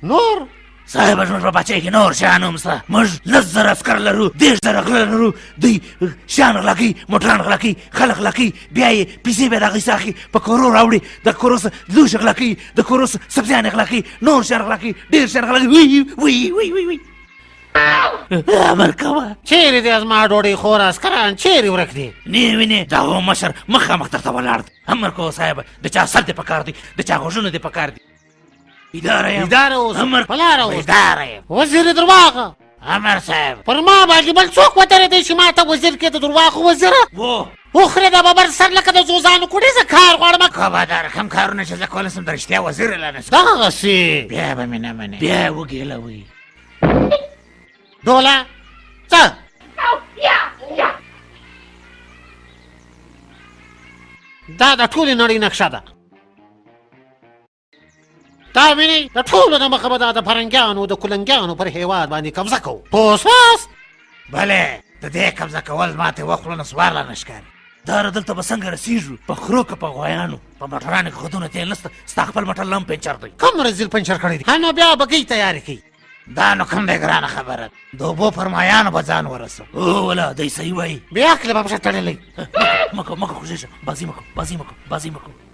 نور صاحب، زموږ په پاچاهۍ کې نور شیان هم شته. موږ 10,000 عسکر لرو، 30,000 غله لرو. دوی شیان غلا کوي، موټران غلا کوي، خلک غلا کوي، بیا یې پیسې بیا د هغوی څخه اخلي، په کورو راوړي، د کورو څخه لوښي غلا کوي، د کورو څخه سبزیانې غلا کوي، نور شیان غلا کوي، ډېر شیان غلا کوي. وی وی وی وی وی، امر کوه. چیرې دي زما ډوډۍ خور عسکران؟ چیرې ورک دي؟ نه وینې، د هغو مشر مخامخ درته ولاړ دی. امر کوه صاحب، د چا سر دې پکار دی، د چا غوږونه دې پکار دي؟ اداره یم. اداره اوس امر په لاره اوس. اداره یم. وزیر درواغه. امر صاحب. پر ما باندې بل څوک ودرېدی چې ما ته وزیر کې د درواغو وزیره؟ وو. وخورې د ببر سر لکه د زوزانو کوډې، زه کار غواړم. کوه دا رقم کارونه چې زه کولی شم، د رښتیا وزیر لا نه شم. دغسې بیا به مې نه منې، بیا وګېلوئ. ډوله څه دا د ټولې نړۍ نقشه ده. دا وینئ، د ټولو د مخه به دا د پرنګیانو د کلنګیانو پر هیواد باندې قبضه کوو. پوه سواست؟ بله، د دې قبضه کول ما ته یوه خوله نسوار لا نه ښکاري. دا دلته به څنګه رسېږو؟ په خرو که په غویانو؟ په موټرانو کې خو دونه تېل نشته، ستا خپل موټر لا هم پنچر دی. کوم رزیل پنچر کړی دی؟ ها نو بیا بګۍ تیارې کوي. دا نو کوم دی ګرانه خبره، د اوبو پر مایانو به ځان ورسوو. او ولا دی صحیح وایي. بیا کله به پښه تړلی. مه کوه، مه کوه، خوږېږه. بازي مه کوه، بازي مه کوه، بازي مه کوه.